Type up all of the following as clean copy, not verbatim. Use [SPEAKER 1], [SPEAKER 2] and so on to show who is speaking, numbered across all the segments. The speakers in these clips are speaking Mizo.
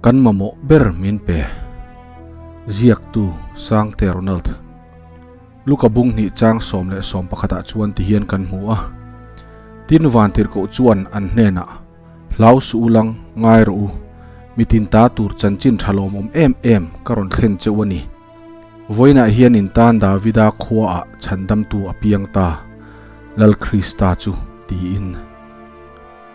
[SPEAKER 1] Kan mamawh ber min pe. Ziaktu, Sangte Ronald. Luka bung hnih chang 11 ah chuan ti hian kan hmu a. Tin vantirhkoh chuan an hnenah, Hlau suh u lang, ngai rawh u. Mitin ta tur chanchin tha lawmawm em em ka rawn thlen cheu a ni. Vawiinah hian in tan Davida khuaah chhandamtu a piang ta, Lal Krista chu, tiin.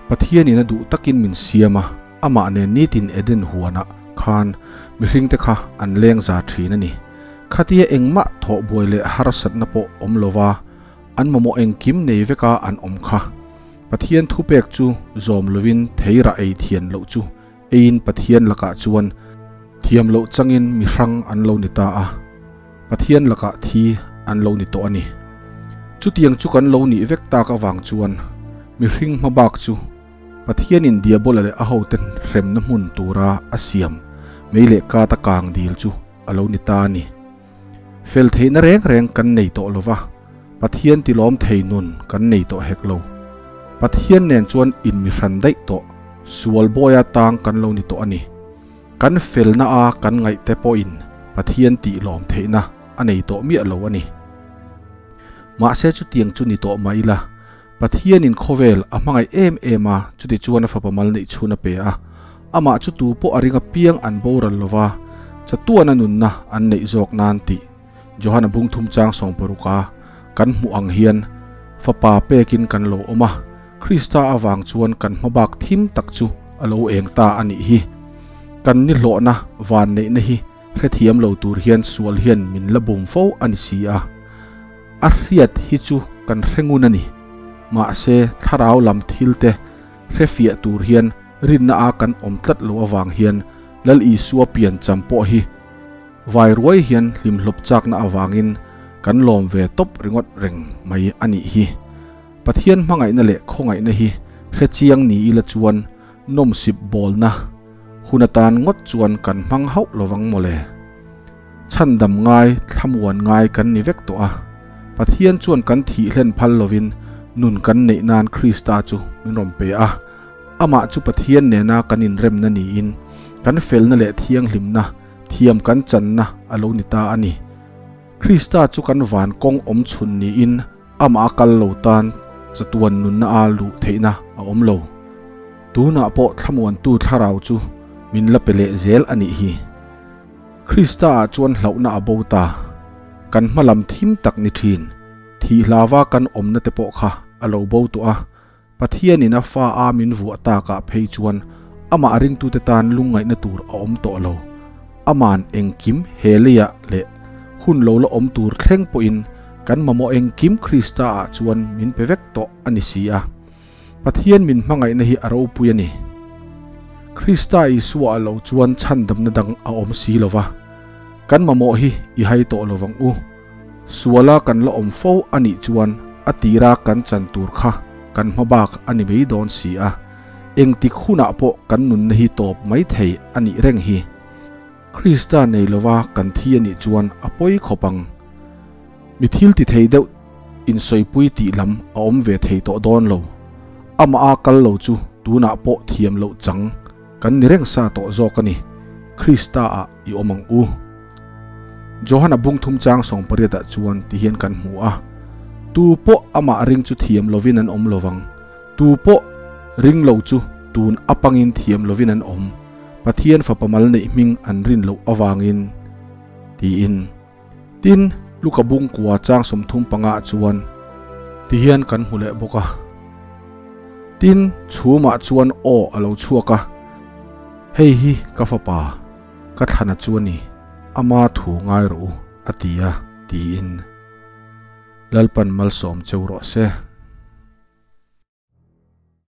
[SPEAKER 1] Pathianin a duh takin min siam a, amah nen nitin Eden huanah khan mihringte kha an leng za thin a ni. Khatia engmah thawh buai leh harsatna pawh awm lova an mamawh engkim nei veka an awm kha. Pathian thupek chu zawm lovin theirah ei thian loh chu eiin Pathian lakah chuan thiam loh changin mi hrang an lo ni ta a, Pathian lakah thi an lo ni tawh a ni. Chutiang chu kan lo nih vek tak avang chuan mihring hmabak chu Pathianin Diabola leh a hote hremna hmun tura a siam mei leh kata kang dil chu a lo ni ta a ni. Fel theihna reng reng kan nei tawh lo va, Pathian tilawm thei nun kan nei tawh hek lo. Pathian nen chuan inmihran daih tawh, sual bawia tang kan lo ni tawh a ni. Kan felna a kan ngaihte pawhin Pathian tihlawm theihna a nei tawh miah lo a ni. Mahse chutiang chu ni tawh mah ila, Pathianin khawvel a hmangaih em em a, chutichuan a fapa mal neih chhun a pe a. Amah chu tu pawh a ring apiang an boral lo va, chatuana nunna an neih zawk nan tih Johana bung thum chang 60 a kan hmuh ang hian fapa pekin kan lo awm a, Krista avang chuan kan hmabak thim tak chu a lo eng ta a nih hi. Kan ni hlawhna van neihna hi hrethiam lo tur hian sual hian min la bum fo a ni si a. A hriat hi chu kan hre ngun a ni. Mahse, thlarau lam thil te hre fiah tur hian rinna a kan awm tlat lo avang hian Lal Isua pian cham pawh hi vai ruai hian hlimhlawp chakna avangin kan lawm ve tawp ringawt reng mai a nih hi. Pathian hmangaihna leh khawngaihna hi hre chiang ni ila chuan nawmsip bawlna hun atan ngawt chuan kan hmang hauh lovang mawle. Chhandam ngai, thlamuan ngai kan ni vek tawh a. Pathian chuan kan thih hlen phal lovin nun kan neih nan Krista chu min rawn pe a. Amah chu Pathian nena kan inremna niin kan felna leh thianghlimna, thiam kan channa a lo ni ta a ni. Krista chu kan van kawng awm chhun niin amah a kal lo tan chatuan nunna a luh theihna a awm lo. Tunah pawh thlamuantu thlarau chu min la pe leh zel a nih hi. Krista ah chuan hlauhna a bo ta. Kan hma lam thim tak ni thin. Thih hlava kan awmna te pawh kha a lo bo tawh a. Pathianin a fa a min vuah takah phei chuan amah ringtute tan lungngaihna tur a awm tawh lo. Aman engkim he leiah leh hun lo la awm tur thleng pawhin kan mamawh engkim Krista ah chuan min pe vek tawh a ni si a. Pathian min hmangaihna hi a ropui a ni. Krista Isua a lo chuan chhandamna dang a awm si lo va. Kan mamawh hi i hai tawh lo vang u. Suala kan la awm fo a nih chuan a tira kan chan tur kha kan hma bak a ni mai dawn si a. Engtik hunah pawh kan nunna hi tawp mai thei a nih reng hi. Krista nei lova kan thi a nih chuan a pawi khawp ang. Mi thil ti thei deuh insawipui tih lam a awm ve thei tawh dawn lo. Amah a kal lo chu tunah pawh thiam loh chang kan ni reng sa tawh zawk a ni. Krista ah i awm ang u. Johana bung thum chang 18 ah chuan ti hian kan hmu a, Tu pawh amah ring chu thiam lovin an awm lovang, tu pawh ring lo chu tun apangin thiam lovin an awm, Pathian fapa mal neih hming an rin loh avangin, tiin. Tin, Luka bung kua chang 35 ah chuan ti hian kan hmu leh bawk a. Tin, chhumah chuan aw a lo chhuak a, Hei hi ka fapa, ka thlana chu a ni, ama thu ngai rawh u, a ti a, tiin. Lalpan malsawm cheu rawh se.